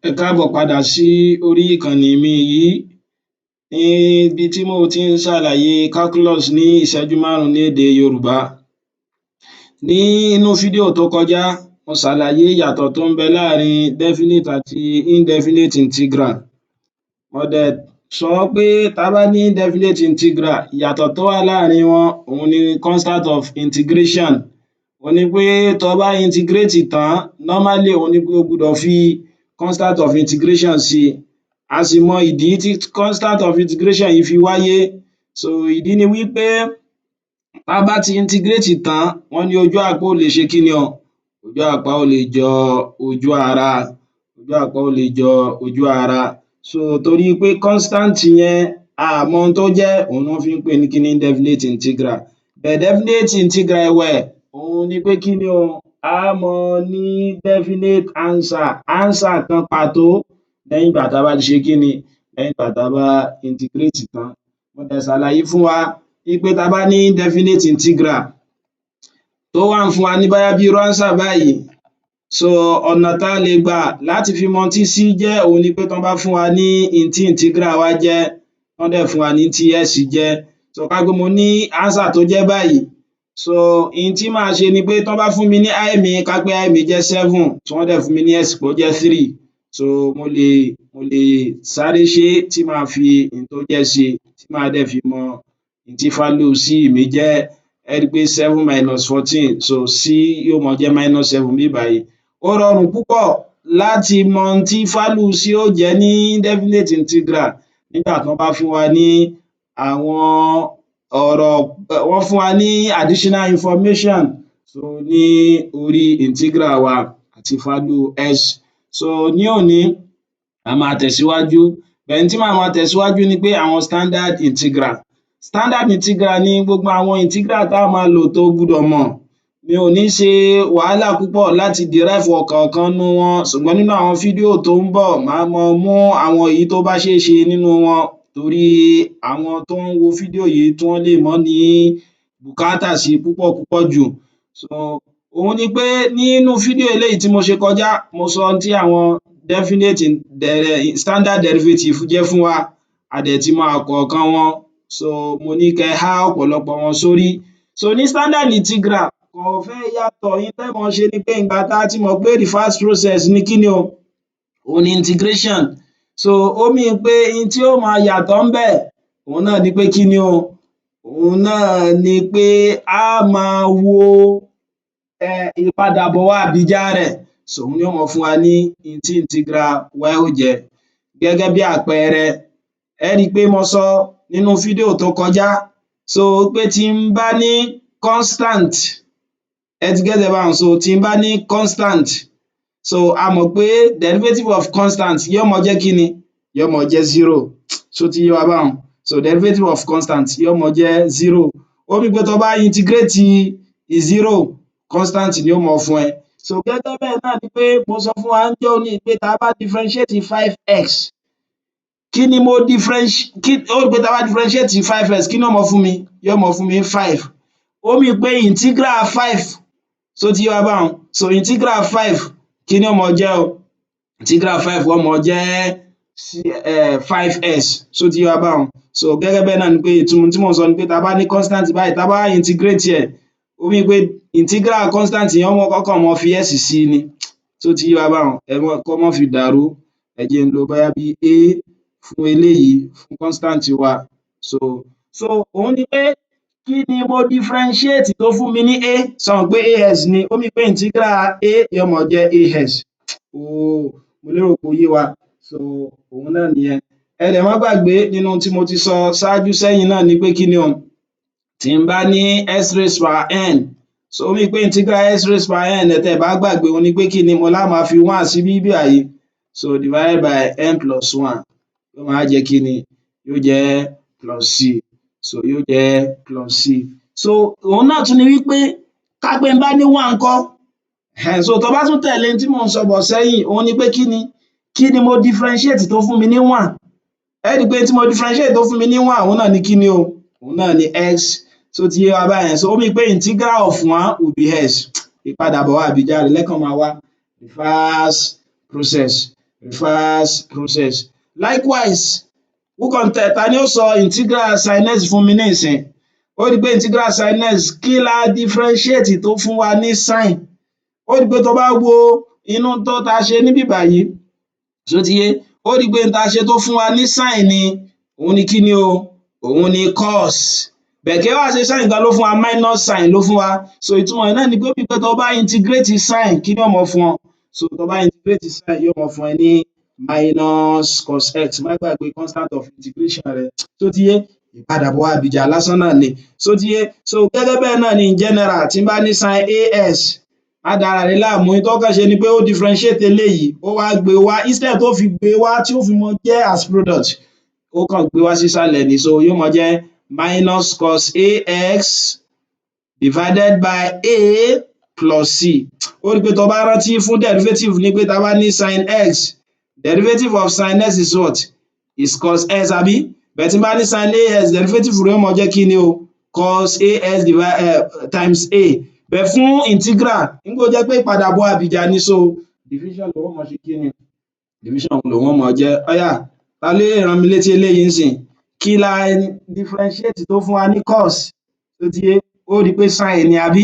Ẹ káàbọ̀ padà sí orí ìkànnì mi yìí, níbi tí mo ti ń ṣàlàyé calculus ní ìṣẹ́jú márùn-ún ní èdè Yorùbá. Ní inú fídíò tó kọjá, mo ṣàlàyé ìyàtọ̀ tó ń bẹ láàrin definite àti indefinite integral. Mo dẹ̀ sọ pé tá bá ní indefinite integral, ìyàtọ̀ tó wà láàrin wọn òhun ni constant of integration. Òhun ni pé tó bá integrate tán, normally, òhun ni pé o gbọ́dọ̀ fi constant of integration sí. A sì mọ ìdí tí constant of integration yìí fi wáyé. So ìdí ni wí pé tá bá ti integrate tán, wọ́n ní ojú àpá ò lè ṣe kí ni o? Ojú àpá ò lè jọ ojú ara, ojú àpá ò lè jọ ojú ara. So torí pé constant yẹn, a à mọ ohun tó jẹ́, òhun ni wọ́n fi ń pè ní kíni? Indefinite integral. But definite integral ẹ̀wẹ̀, òhun ni pé kí ni o? Á máa ní definite answer, answer kan pàtó lẹ́yìn ìgbà tá bá ti ṣe kí ni? Lẹ́yìn ìgbà tá bá integrate tán. Mo dẹ̀ ṣàlàyé fún wa wí pé tá bá ní indefinite integral tó wá ń fún wa ní bóyá bí irú answer báyìí, so ọ̀nà tá lè gbà láti fi mọ ohun tí c jẹ́, òhun ni pé tán bá fún wa ní n tí integral wa jẹ́, wọ́n dẹ̀ fún wa ní tí x jẹ́. So ká pé mo ní answer tó jẹ́ báyìí, so n tí màá ṣe ni pé tán bá fún mi ní i mi, ká pé i mi jẹ́ 7, tí wọ́n dẹ̀ fún mi ní x pé ó jẹ́ 3, so mo lè sáré ṣé tí màá fi n tó jẹ́ sí, tí màá dẹ̀ fi mọ n tí value c mi jẹ́. Ẹ́ rí pé 7 minus 14, so c yóò máa jẹ́ minus 7 níbí bàyìí. Ó rọrùn púpọ̀ láti mọ ohun tí value c ó jẹ́ ní indefinite integral nígbà tán bá fún wa ní àwọn ọ̀rọ̀, wọ́n fún wa ní additional information, so ní orí integral wa àti value x. So ní òní, a máa tẹ̀síwájú. Ohun tí màá máa tẹ̀síwájú ni pé àwọn standard integral. Standard integral ni gbogbo àwọn integral tá máa lò tó gbudọ̀ mọ̀. Mi ò ní ṣe wàhálà púpọ̀ láti derive ọ̀kọ̀ọ̀kan nínú wọn, ṣùgbọ́n nínú àwọn fídíò tó ń bọ̀, màá máa mú àwọn èyí tó bá ṣeé ṣe nínú wọn, torí àwọn tó ń wo fídíò yìí, tí wọ́n lè má ní bùkátà sí púpọ̀ púpọ̀ jù. So òhun ni pé nínú fídíò eléyìí tí mo ṣe kọjá, mo sọ ohun tí àwọn definite standard derivative jẹ́ fún wa. A dẹ̀ ti mọ ọ̀kọ̀ọ̀kan wọn, so mo ní kẹ́ há ọ̀pọ̀lọpọ̀ wọn sórí. So ní standard integral, kò fẹ́ yàtọ̀. Ohun tẹ́ máa ṣe ni pé ìgbà tá ti mọ̀ pé reverse process ni kí ni o? Òhun ni integration. So ó mean pé ohun tí ó máa yàtọ̀ ńbẹ̀, òhun náà ni pé kí ni o? Òhun náà ni pé á máa wo ìpadàbọ̀ wa àbíjà rẹ̀. So òhun ni ó máa fún wa ní ohun tí integral y ó jẹ́. Gẹ́gẹ́ bí àpẹẹrẹ, ẹ́ rí pé mo sọ nínú fídíò tó kọjá, so pé tí n bá ní constant, ẹ ti get ẹ̀ báhun? So tí n bá ní constant, so a mọ̀ pé derivative of constant yóò máa jẹ́ kí ni? Yóò máa jẹ́ zero. Ṣó ti yé wa báhun? So derivative of constant yóò máa jẹ́ zero. Ó mean pé tó bá integrate zero, constant ni yóò máa fún ẹ. So gẹ́gẹ́ bẹ́ẹ̀ náà ni pé mo sọ fún wa níjọ́-òní pé tá bá differentiate 5x, kí ni mo differentiate? Ó rí pé tá bá differentiate 5x, kí ni yóò máa fún mi? Yóò máa fún mi ní 5. Ó mean pé integral 5, ṣó ti yé wa báhun? So integral 5, kí ni yóò máa jẹ́ o? Integral 5 ó máa jẹ́ 5x. Ṣó ti yé wa báhun? So gẹ́gẹ́ bẹ́ẹ̀ náà ni pé ìtumọ̀ tí mò ń sọ ni pé tá bá ní constant báyìí, tá bá integrate ẹ̀, ó mean pé integral constant yẹn, ó kàn máa fi x sí ni. Ṣó ti yé wa báhun? Kó má fi dàrú, ẹ jẹ́ n lo bóyá bí a fún eléyìí, fún constant wa. So òhun ni pé kí ni mo differentiate tó fún mi ní a? Ṣo mọ̀ pé ax ni? Ó mean pé integral a yóò máa jẹ́ ax. Mo lérò pé ó yé wa. So òhun náà nìyẹn. Ẹ dẹ̀ má gbàgbé nínú ohun tí mo ti sọ ṣáájú sẹ́yìn náà ni pé kí ni o? Tí n bá ní x raised power n, so ó mean pé integral x raised power n, tẹ́ ẹ bá gbàgbé, òhun ni pé kí ni? Mo lá máa fi 1 sí níbí báyìí, so divided by n plus 1, yóò máa jẹ́ kí ni? Yóò jẹ́ plus c. So yóò jẹ́ plus c. So òhun náà tún ni wípé ká pé n bá ní 1 ńkọ́? So tó bá tún tẹ̀lé ohun tí mò ń sọ bọ̀ sẹ́yìn, òhun ni pé kí ni? Kí ni mo differentiate tó fún mi ní 1? Ẹ rí i pé tí mo differentiate tó fún mi ní 1, òhun náà ni kí ni o? Òhun náà ni x. Ṣó ti yé wa báyẹn? So ó mean pé integral of 1 will be x. Ìpadàbọ̀ àbíjà rẹ̀ lẹ́kàn máa wá reverse process. Reverse process. Likewise, who can tell? Ta ni ó sọ integral sin x fún mi nísìnyí? Ó rí pé integral sin x, kí la differentiate tó fún wa ní sin? Ó rí pé tó bá wo inú tó ta ṣe níbí báyìí, ṣó ti yé? Ó rí pé n ta ṣe tó fún wa ní sin ni, òun ni kí ni o? Òun ni cos. But kì í wá ṣe sin gan ló fún wa, minus sign ló fún wa. So ìtumọ̀ rẹ̀ náà ni pé ó mean pé tó bá integrate sin, kí ni ó máa fún ọ? So tó bá integrate sin, yóò máa fún ẹ ní minus cos x. Má gbàgbé constant of integration rẹ. Ṣó ti yé? Ìpadàbọ̀ àbìjà lásán náà ni. Ṣó ti yé? So gẹ́gẹ́ bẹ́ẹ̀ náà ni, in general, tí n bá ní sin ax, má dára rẹ láàmú. N tó kàn ṣe ni pé ó differentiate eléyìí, ó wá gbé wá. Instead tó fi gbé wá tí ó fi mọ jẹ́ as product, ó kàn gbé wá sísàlẹ̀ ni. So yóò máa jẹ́ minus cos ax divided by a plus c. Ó rí pé tó bá rántí fún derivative ni pé tá bá ní sin x, derivative of sin x is what? Is cos x, àbí? But tí n bá ní sin ax, derivative rẹ̀ ó máa jẹ́ kí ni o? Cos ax divide times a. But fún integral, nígbà ó jẹ́ pé ìpadàbọ̀ àbìjà ni, so division lòun ó máa ṣe kí ni? Division lòun ó máa jẹ́. Ó yá, ta ló lè rán mi létí eléyìí nísìnyí? Kí la differentiate tó fún wa ní cos? Ṣó ti yé? Ó rí pé sin ni, àbí?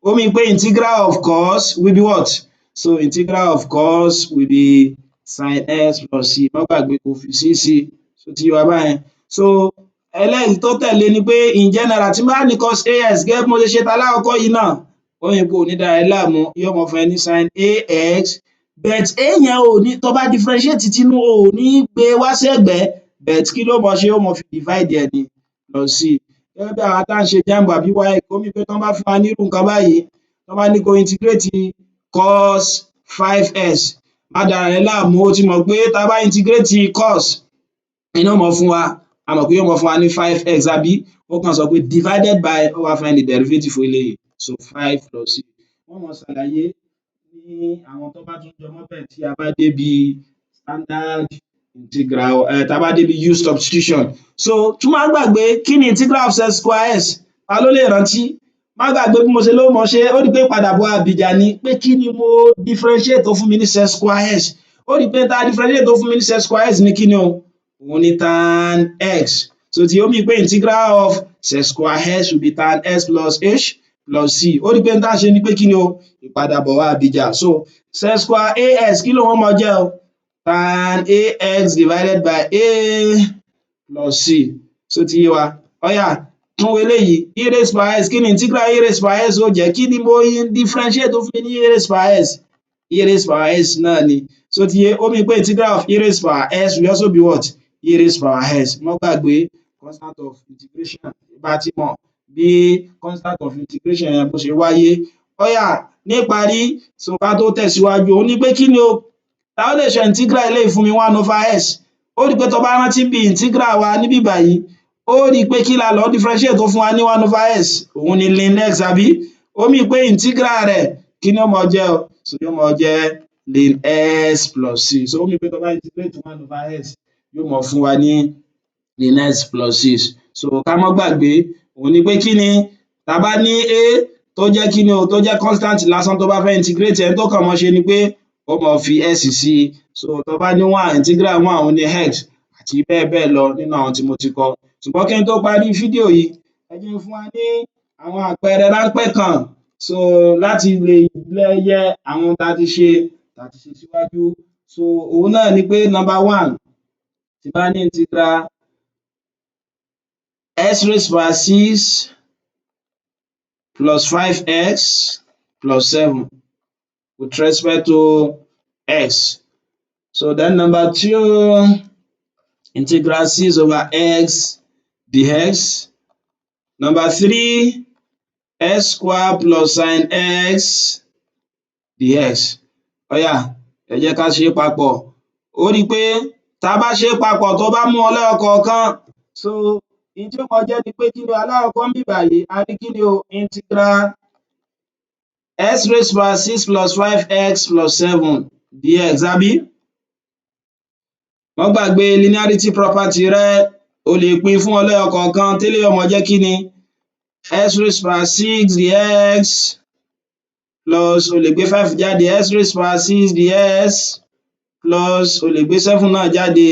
Ó mean pé integral of cos will be what? So integral of cos will be sin x plus c. Má gbàgbé kó fi c sí. Ṣó ti yé wa báyẹn? So eléyìí tó tẹ̀lé ni pé, in general, tí n bá ní cos ax, gẹ́gẹ́ bí mo ṣe ṣe talákọ̀ọ́kọ́ yìí náà, ó mean pé ò ní dára ẹ láàmú, yóò máa fún ẹ ní sin ax. But a yẹn, ò ní, tó bá differentiate tinú, o ò ní gbé wá sẹ́gbẹ̀ẹ́, but kí ló máa ṣe? Ó máa fi divide ẹ̀ ni, plus c. Gẹ́gẹ́ bí àwa tá ń ṣe JAMB àbí WAEC, ó mean pé tán bá fún wa ní irú nǹkan báyìí, tán bá ní kó integrate cos 5x, má dára rẹ láàmú. O ti mọ̀ pé tá bá integrate cos, kí ni ó máa fún wa? A mọ̀ pé yóò máa fún wa ní 5x, àbí? Ó kàn sọ pé divided by, ó wá find the derivative fún eléyìí, so five plus c. Wọ́n máa ṣàlàyé ní àwọn tó bá tún jọmọ́ bẹ́ẹ̀ tí a bá débi standard integral, tá bá débi u substitution. So tún má gbàgbé, kí ni integral of sec square x? Ta ló lè rántí? Má gbàgbé bí mo ṣe ló mọ̀ ṣe. Ó rí pé ìpadàbọ̀ àbìjà ni pé kí ni mo differentiate tó fún mi ní sec square x? Ó rí pé tá differentiate tó fún mi ní sec square x ní kí ni o? Òun ni tan x. So tí ó mean pé integral of sec square x will be tan x plus h plus c. Ó rí pé n tá ṣe ni pé kí ni o? Ìpadàbọ̀ àbìjà. So sec square ax, kí lòun ó máa jẹ́ o? Tan ax divided by a plus c. Ṣó ti yé wa? Ó yá, tún wo eléyìí, e raised by x. Kí ni integral e raised by x ó jẹ́? Kí ni mo differentiate tó fún mi ní e raised by x? E raised by x náà ni. Ṣó ti yé? Ó mean pé integral of e raised by x will also be what? E raised by x. Má gbàgbé constant of integration. Bá a ti mọ̀ bí constant of integration yẹn bó ṣe wáyé. Ó yá, níparí, so ká tó tẹ̀síwájú, òun ni pé kí ni o? Ta ló lè ṣe integral eléyìí fún mi, one over x? Ó rí pé tó bá rántí bí integral wa níbí báyìí, ó rí pé kí la lọ differentiate tó fún wa ní one over x? Òun ni ln x, àbí? Ó mean pé integral rẹ̀, kí ni ó máa jẹ́ o? So yóò máa jẹ́ ln x plus c. So ó mean pé tó bá integrate one over x, yóò máa fún wa ní ln x plus c. So ká má gbàgbé, òun ni pé kí ni? Tá bá ní a tó jẹ́ kí ni o, tó jẹ́ constant lásán, tó bá fẹ́ integrate ẹ̀, tó kàn máa ṣe ni pé ó máa fi x sí i. So tó bá ní one, integral one òun ni x, àti bẹ́ẹ̀ bẹ́ẹ̀ lọ nínú àwọn tí mo ti kọ. Ṣùgbọ́n kí n tó parí fídíò yìí, ẹ jẹ́ n fún wa ní àwọn àpẹẹrẹ ráńpẹ́ kan, so láti lè yẹ àwọn tá ti ṣe síwájú. So òun náà ni pé number one, tí n bá ní integral x raised by six plus five x plus seven with respect to x. So then number two, integral six over x dx. Number three, x square plus sin x dx. Ó yá, ẹ jẹ́ ká ṣe é papọ̀. Ó rí i pé tá bá ṣe é papọ̀, tó bá mú wọn lẹ́yọ kọ̀ọ̀kan, so n tí ó máa jẹ́ ni pé kí ni o? Alákọ̀ọ́kọ́ níbí báyìí, a ní kí ni o? Integral x raised by six plus five x plus seven dx, àbí? Má gbàgbé linearity property rẹ. O lè pín fún wọn lẹ́yọ kọ̀ọ̀kan. Téléyìí ó máa jẹ́ kí ni? X raised by six dx plus, o lè gbé five jáde, x raised by six dx plus Plus, o lè gbé seven náà jáde,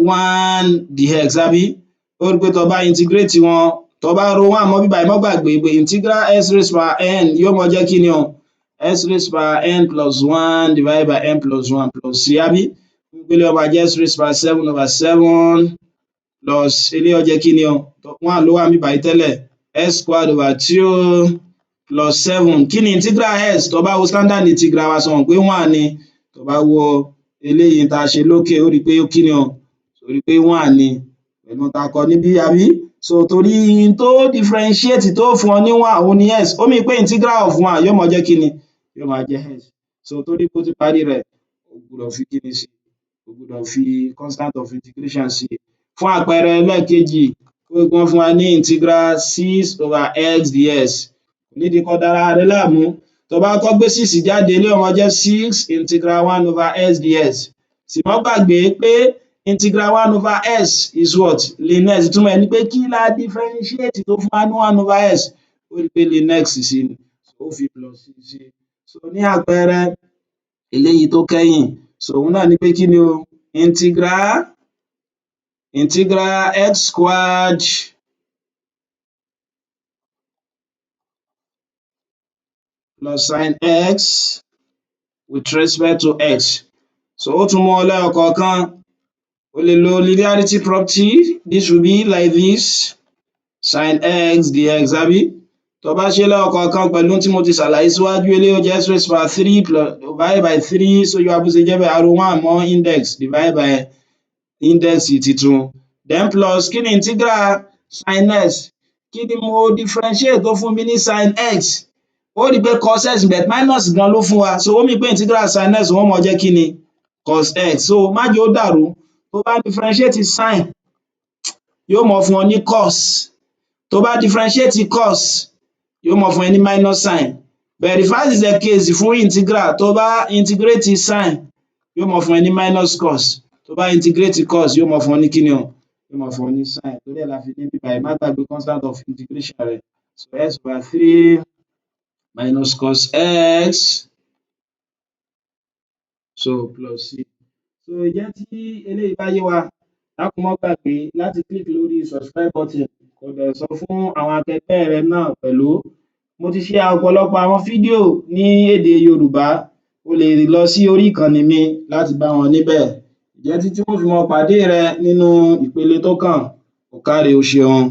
one dx, àbí? Ó rí pé tó bá integrate wọn, tó bá ro one mọ́ ibí bàyìí, má gbàgbé pé integral x raised power n yóò máa jẹ́ kí ni o? X raised power n plus one divided by n plus one plus c, àbí? Eléyìí ó máa jẹ́ x raised power seven over seven plus eléyìí ó jẹ́ kí ni o? One ló wà níbí bàyìí tẹ́lẹ̀, x squared over two plus seven. Kí ni integral x? Tó bá wo standard integral wa, ṣo mọ̀ pé one ni? Tó bá wo eléyìí tá a ṣe lókè, ó rí pé kí ni o? Ó rí pé one ni pẹ̀lú ohun tá a kọ níbí, àbí? So torí n tó differentiate tó fún ọ ní one, òun ni x. Ó mean pé integral of one yóò máa jẹ́ kí ni? Yóò máa jẹ́ x. So torí pé ó ti parí rẹ̀, o gbọ́dọ̀ fi kí ni sí? O gbọ́dọ̀ fi constant of integration sí. Fún àpẹẹrẹ ẹlẹ́ẹ̀kejì, wọ́n fún wa ní integral six over x dx. Kò nídìí kó dára rẹ láàmú. Tó bá kọ́kọ́ gbé six jáde, eléyìí ó máa jẹ́ six integral one over x dx. Sì má gbàgbé pé integral one over x is what? Ln x. Ìtumọ̀ ẹ̀ ni pé kí la differentiate tó fún wa ní one over x? Ó rí pé ln x sí ni, ó fi plus sí. So ní àpẹẹrẹ eléyìí tó kẹ́yìn, so òun náà ni pé kí ni o? Integral x squared plus sin x with respect to x. So ó tún mú wọn lẹ́yọ kọ̀ọ̀kan. O lè lo linearity property. This will be like this: sin x dx, àbí? Tó bá ṣe lẹ́yọ kọ̀ọ̀kan pẹ̀lú tí mo ti ṣàlàyé síwájú, eléyìí ó jẹ́ x raised power three plus divided by three. So yóò wá bó ṣe jẹ́ bẹ́ẹ̀, a ro one mọ́ index, divide by index titun, then plus. Kí ni integral sin x? Kí ni mo differentiate tó fún mi ní sin x? Ó rí pé cos x, but minus gan ló fún wa. So ó mean pé integral sin x ó máa jẹ́ kí ni? Cos x. So má jẹ́ ó dàrú. Tó bá differentiate sin, yóò máa fún ọ ní cos. Tó bá differentiate cos, yóò máa fún ẹ ní minus sign. But reverse is the case fún integral. Tó bá integrate sin, yóò máa fún ẹ ní minus cos. Tó bá integrate cos, yóò máa fún ọ ní kíni o? Yóò máa fún ọ ní sin. Torí ẹ̀ la fi ní níbí báyìí, má gbàgbé constant of integration rẹ. So x over three minus cos x, so plus c. So ǹjẹ́ tí eléyìí bá yé wa, dákun, má gbàgbé láti click lórí subscribe button, kó dẹ̀ sọ fún àwọn akẹgbẹ́ rẹ náà pẹ̀lú. Mo ti ṣe ọ̀pọ̀lọpọ̀ àwọn fídíò ní èdè Yorùbá. O lè lọ sí orí ìkànnì mi láti bá wọn níbẹ̀. Ǹjẹ́ títí n ó fi máa pàdé rẹ nínú ìpele tó kàn, ó káre, o ṣeun.